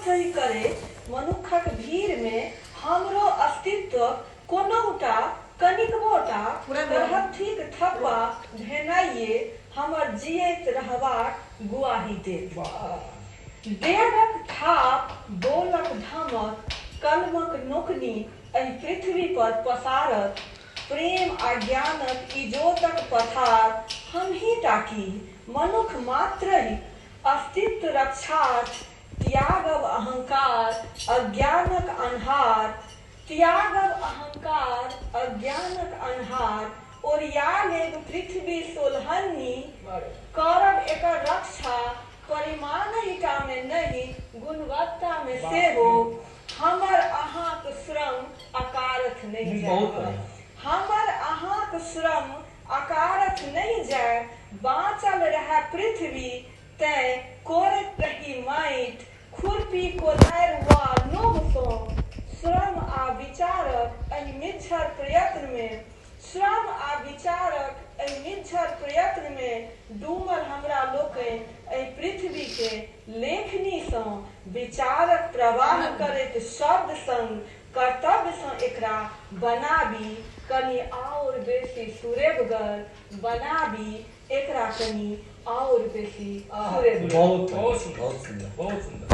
थही करैत मनुक्खक भीड़मे हमरो अस्तित्वक कोनहुटा कनिकबोटा तरहत्थीक थप्पा भेनाइए हमर जियैत रहबाक गुआही देत। डेगक थाप, बोलक धमक, कलमक नोकनी एहि पृथ्वी पर पसारत प्रेम आ ज्ञानक इजोतक पथार हमहीं टा की, मनुख मात्रहि अस्तित्व रक्षार्थ त्यागब अहंकार, अज्ञानक अन्हार, त्यागब अहंकार, अज्ञानक अन्हार, ओरिया लेब पृथ्वी सोलहन्नी, करब एकर रक्षा परिमाणहि टा मे नहि, गुणवत्ता मे सेहो। हमर अहाँक श्रम अकारथ नहि जाय। हमर अहाँक श्रम अकारथ नहि जाय, बाँचल रहय पृथ्वी, तैँ कोरैत रही माटि, खुरपी, कोदारि वा नोहसँ। श्रम आ विचारक एहि मिज्झर प्रयत्नमे श्रम आ विचारक एहि मिज्झर प्रयत्नमे डूमल हमरा लोकनि एहि पृथ्वीकेँ लेखनीसँ विचारक प्रवाह करैत शब्द संग कर्तव्यसँ एकरा बनाबी कनी आओर बेसी सुरेबगर, बनाबी एकरा कनी आओर बेसी सुरेबगर। बहुत बहुत सुंदर, बहुत सुंदर, बहुत सुंदर।